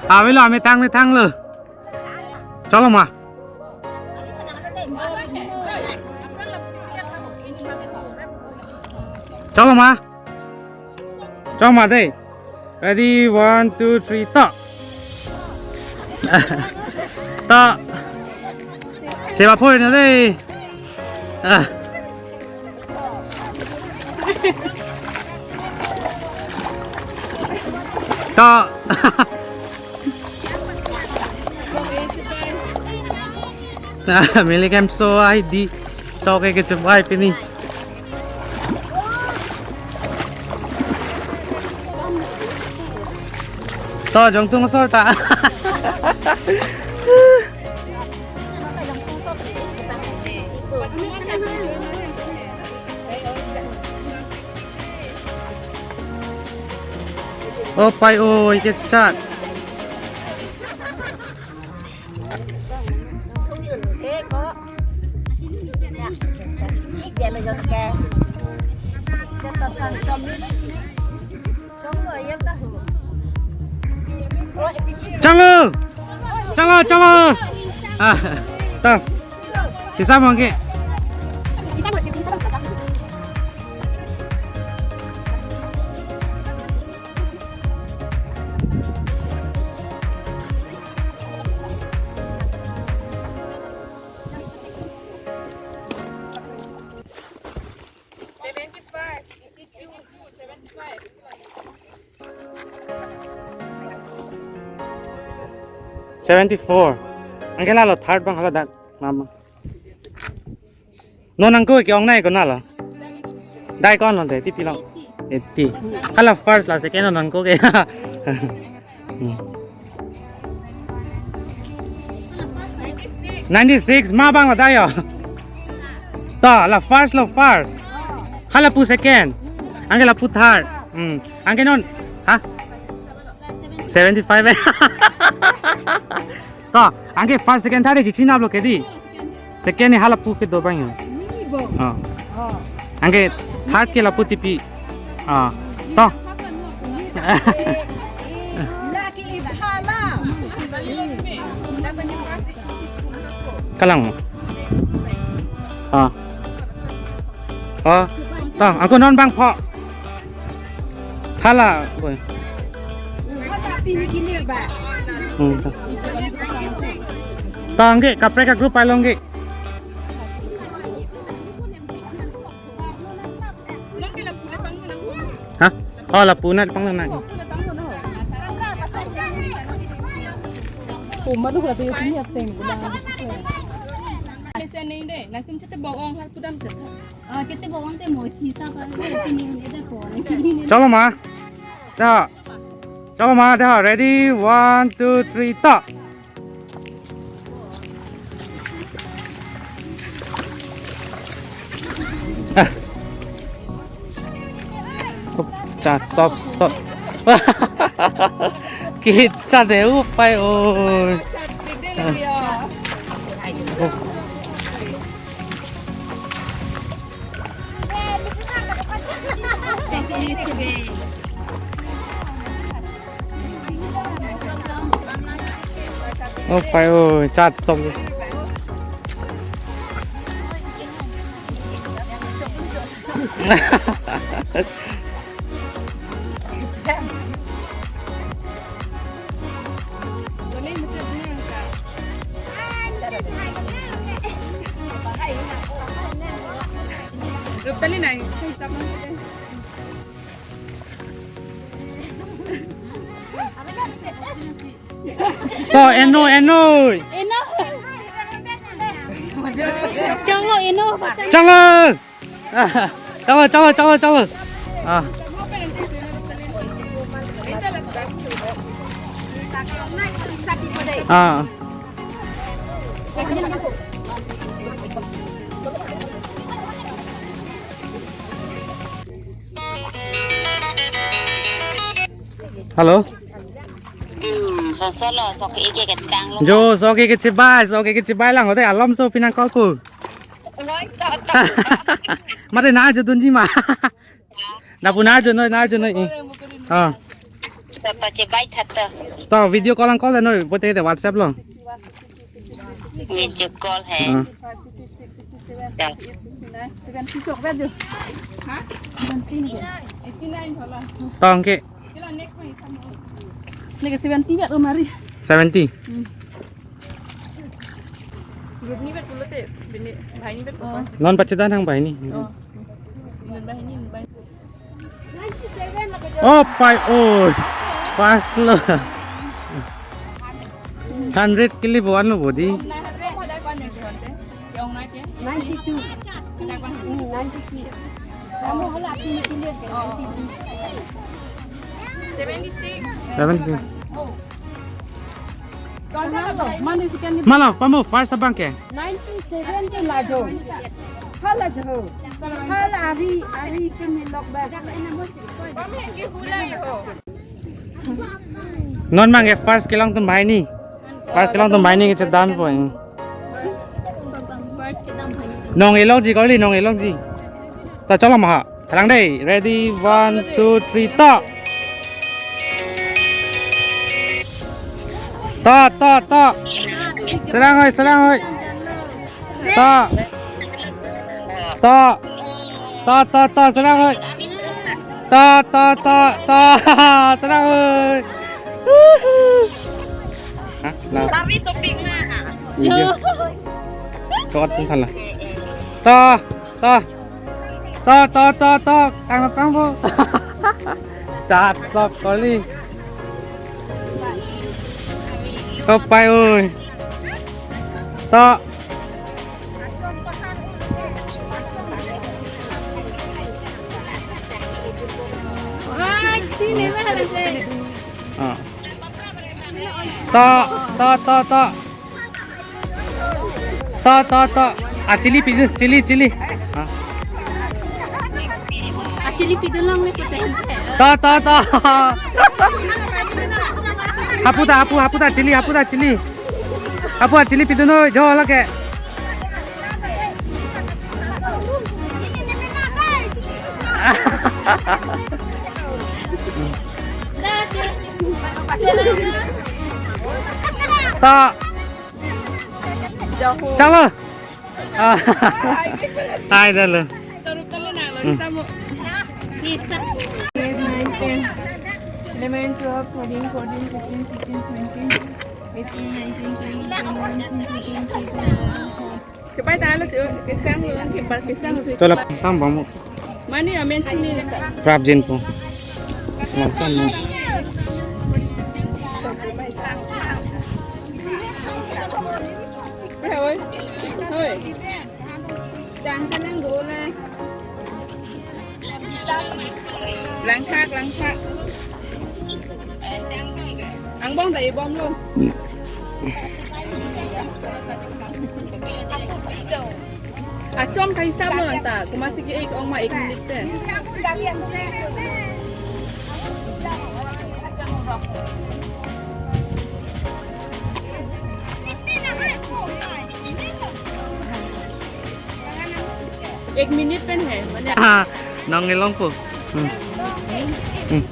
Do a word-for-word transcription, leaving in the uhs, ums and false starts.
Avelo, amethang methanglo. Cholo ma. Cholo ma. Cholo ma dei. Ready, one, two, three, to. To. Cheba phoi na dei. Ah. To. Ah, Mili Kemso ai di. So ke kechebai pini. To, jongtung asor ta. O pai oi, kechat. Chalo! Chalo, chalo! Ah, to. Isa mangke. Seventy-four. Anke lalo third bang hala dak mama. Non nangko ke-ong nai ko nalo. Dai ko-an lo dei, tipi lo. Eighty. Hala first la second non nangko ke. Hmm. Ninety-six, ma bang la dai yo. To, la first lo first. Hala pu second. Anke la pu third. Hmm. Anke non. Ha? Seventy-five eh. To, anke first, second, third e chichinap lo ke dei. Second e hala pu kedo bang yo. Ni bo. Oh. Oh. Anke third ke lapu tipi. Ah. To. Laki iphala. Kalang. Ah. Oh. To, angko non bang pho. Hala, boy. Hala pini kini ba. Hmm, to. To, anke kaprek a-group along ke. Ha? Oh, lapu nat pang nang. Puma do la tu sini ateng. Lesen ni dei, nangtum chetebok-ong hal pudam chet. Ah, chetebok-ong te mo thi sa pa, pini ni de ko. Chalo ma. To. Chalo ma, to. Ready, one, two, three, to. Ah. Hup, chat, sop, sop. Kechat dei, o pai oi. Ah. Hup. O pai oi, chat sop. Ruptali nang, hisap nang. To, eno, eno. Eno. Chalo, eno. Chalo. Chalo, chalo, chalo, chalo. Ah. Ah. Hello. Hmm, so so lo, so ke ike ke tang lo. Jo, so ke ke chibai, so ke ke chibai lang hote alom so pinang call pu. Why so? Mate na jo dunji ma. Na pu na jo noi, na jo noi. Ah. Papa ce bai thata. To video call ang call noi, bote te WhatsApp lo. Video call hai. Ah. Ya. To angke. Neke seventy bet, oh, mari. Seventy. Hmm. Ini bet pulote, bini, bahini bet. Oh. Pas. Non pachedan hang bahini. Oh. Ini bahini, ini bahini. Oh, pai, oh. First lo. Hundred kilo buan lo bodi. Ninety-two. Hmm, ninety-two. Kamu hala, aku mikir dia, ninety-two. Seventy-six. Seventy-six. Malo, pamo first abang ke? Ninety-seven ke lajo. Hala jo. Hala ari, ari ke milok ba. Non abang ke first kelong atum bahini. First kelong atum bahini ke chedan po. Nong elongji kali, nong elongji. Ta cholom ha. Thalang dei. Ready, one, two, three, ta. Ta, ta, ta. Serang oi, serang oi. Ta. Ta. Ta, ta, ta, serang oi. Ta, ta, ta, ta. Serang oi. Hah? Nah. Kami topik na. Iya. Kot pun salah. Ta, ta. Ta, ta, ta, ta. Kang, kang po. Chat sok kali. Kopai oi. Ta. Ah. Ta, ta, ta, ta. Ta, ta, ta. Ah, chili pidun, chili, chili. Ah. Ah, chili pidun lang ni pute. Ta, ta, ta. Hapu ta, hapu, hapu ta, chili, hapu ta, chili. Hapu, ah, chili pidun noi, jo lake. Ta. Chalo. Ah. Hai dalo. Hmm. Eight, nine, ten, eleven, twelve, thirteen, fourteen, fifteen, sixteen, seventeen, eighteen, nineteen, twenty, twenty-one, twenty-two, twenty-three, twenty-four. Cepat tahan lo, kesang lo, cepat kesang lo. Tolak sam bang mo. Mane amen sini ta. Prap jin po. Langsam mo. Eh, oi. Oi. Dang kanang go na. Langthak, langthak. Angbong ta ibom lo. Achom kahisap lo langta. Komatsi ke-ek ong ma ek minute te. Ek minute pen hai, mane. Ah, nong elong po. Hmm. Hmm.